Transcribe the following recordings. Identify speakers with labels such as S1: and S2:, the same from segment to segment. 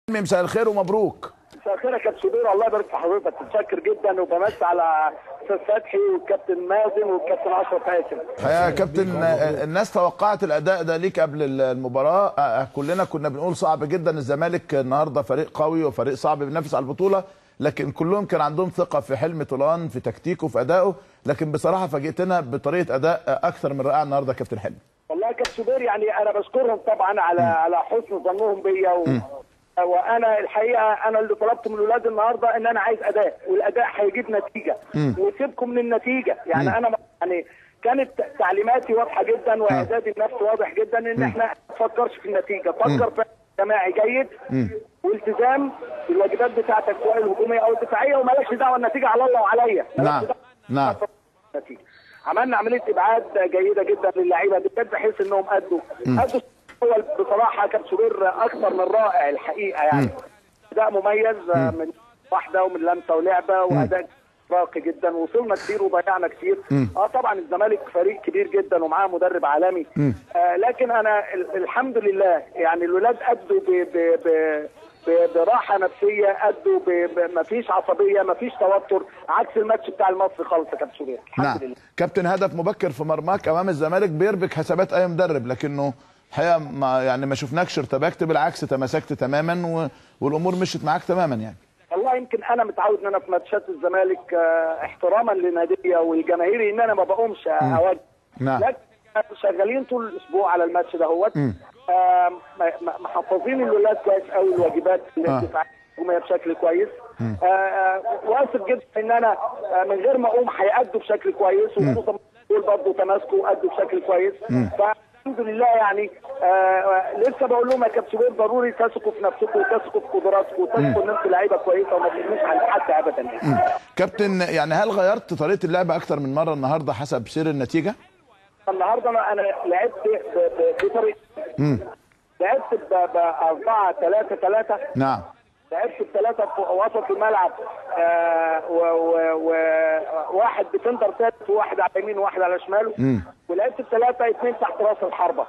S1: مساء الخير ومبروك.
S2: مساء الخير يا كابتن شوبير، الله يبارك في حضرتك، متشكر جدا، وبمس على استاذ فتحي والكابتن مازن والكابتن اشرف قاسم.
S1: يا كابتن، الناس توقعت الاداء ده ليك قبل المباراة، كلنا كنا بنقول صعب جدا، الزمالك النهارده فريق قوي وفريق صعب بينافس على البطولة، لكن كلهم كان عندهم ثقة في حلمي طولان، في تكتيكه، في ادائه، لكن بصراحة فاجئتنا بطريقة اداء اكثر من رائعة النهارده كابتن حلمي.
S2: والله يا كابتن شوبير، يعني انا بشكرهم طبعا على حسن ظنهم بيا، وانا الحقيقة انا اللي طلبت من الولاد النهارده ان انا عايز اداء، والاداء هيجيب نتيجة، وسيبكم من النتيجة. يعني انا يعني كانت تعليماتي واضحة جدا واعدادي النفسي واضح جدا ان احنا ما نفكرش في النتيجة، فكر في جماعي جيد والتزام بالواجبات بتاعتك سواء الهجومية او الدفاعية، ومالكش دعوه النتيجة على الله وعليا.
S1: نعم نعم.
S2: عملنا عملية ابعاد جيدة جدا للعيبة بالذات، بحيث انهم ادوا بصراحة كابتن شوبير اكثر من رائع الحقيقة، يعني اداء مميز من واحدة ومن لمسه ولعبه، واداء راقي جدا، وصلنا كتير وضيعنا كتير. طبعا الزمالك فريق كبير جدا ومعاه مدرب عالمي، لكن انا الحمد لله يعني الولاد ادوا براحة نفسية، ادوا ما فيش عصبية، ما فيش توتر، عكس الماتش بتاع المصري خالص يا كابتن شوبير. الحمد لله.
S1: كابتن، هدف مبكر في مرماك امام الزمالك بيربك حسابات اي مدرب، لكنه الحقيقة ما شفناكش ارتبكت، بالعكس تماسكت تماما والامور مشيت معاك تماما. يعني
S2: والله يمكن انا متعود ان انا في ماتشات الزمالك احتراما لناديه والجماهيري ان انا ما بقومش اواجه. نعم. لكن شغالين طول الاسبوع على الماتش ده هوت، محفظين الولاد كويس قوي الواجبات الدفاعية بشكل كويس. واثق جدا ان انا من غير ما اقوم هيأدوا بشكل كويس، وخصوصا دول برضه تماسكوا وأدوا بشكل كويس. الحمد لله. يعني لسه بقول لهم يا كابتن شوبير ضروري تثقوا في نفسكم وتثقوا في قدراتكم وتثقوا ان انتوا لعيبة كويسة وما تغنوش عن حد ابدا. يعني
S1: كابتن، يعني هل غيرت طريقه اللعب اكثر من مرة النهارده حسب سير النتيجة؟
S2: النهارده انا لعبت بطريقة، لعبت ب 4 3 3.
S1: نعم.
S2: لعبت بثلاثة في وسط الملعب، وواحد defender ثالث وواحد على اليمين وواحد على شماله، ولعبت بثلاثة اثنين تحت راس الحربة.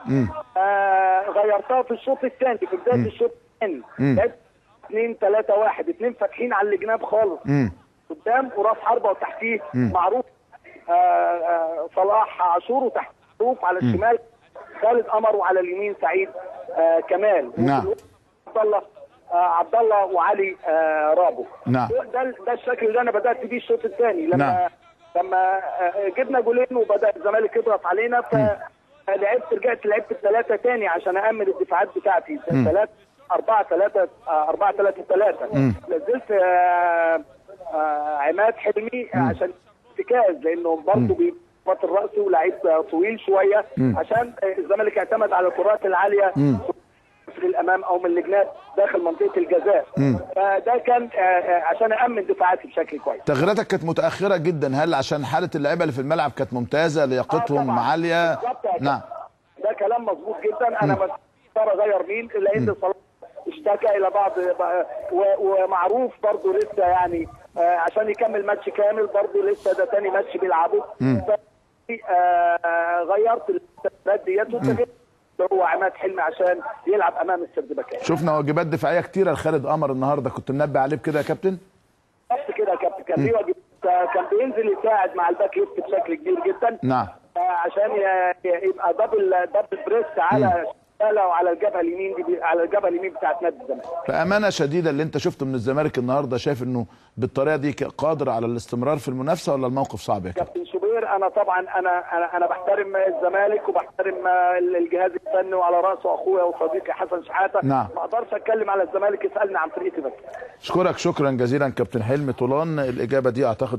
S2: غيرتها في الشوط الثاني، في بداية الشوط الثاني لعبت 2 3 1، اثنين فاتحين على الجناب خالص قدام، وراس حربة وتحتيه معروف صلاح عاشور، وتحت معروف على الشمال خالد قمر، وعلى اليمين سعيد كمال.
S1: نعم.
S2: عبد الله وعلي رابو.
S1: نعم.
S2: ده الشكل اللي انا بدات بيه الشوط الثاني لما نعم. لما جبنا جولين وبدا الزمالك يضغط علينا، فلعبت رجعت لعبت ثلاثة ثاني عشان امن الدفاعات بتاعتي، 3 4 3 4 3 3. نزلت عماد حلمي عشان ارتكاز، لانه برضه بيبط الراس ولاعيب طويل شوية، عشان الزمالك اعتمد على الكرات العالية للامام او من الجناب داخل منطقة الجزاء. فده كان عشان امن دفاعاتي بشكل كويس.
S1: تغييراتك كانت متاخرة جدا، هل عشان حاله اللعيبة اللي في الملعب كانت ممتازة، لياقتهم عالية؟ نعم،
S2: ده كلام مظبوط جدا. انا ما اقدر اغير مين، لان صلاح اشتكى الى بعض، ومعروف برضه لسه يعني عشان يكمل ماتش كامل برضه لسه ده ثاني ماتش بيلعبه. غيرت التغييرات ديت هو عماد حلمي عشان يلعب امام السردباكات.
S1: شفنا واجبات دفاعية كتيرة لخالد قمر النهارده، كنت منبه عليه بكده يا كابتن؟
S2: بالظبط كده يا كابتن، كان ليه واجب، كان بينزل يساعد مع ال back left بشكل كبير جدا.
S1: نعم.
S2: عشان يبقى double press على شماله وعلى الجبهة اليمين دي، على الجبهة اليمين بتاعت نادي الزمالك.
S1: بامانه شديدة اللي انت شفته من الزمالك النهارده، شايف انه بالطريقة دي قادر على الاستمرار في المنافسة ولا الموقف صعب يا كابتن؟
S2: شوبير، انا طبعا انا بحترم الزمالك وبحترم الجهاز الفني وعلى راسه اخويا وصديقي حسن شحاته.
S1: نعم.
S2: ما اقدرش اتكلم على الزمالك، اسالني عن فرقتي بس.
S1: اشكرك شكرا جزيلا كابتن حلمي طولان، الاجابة دي اعتقد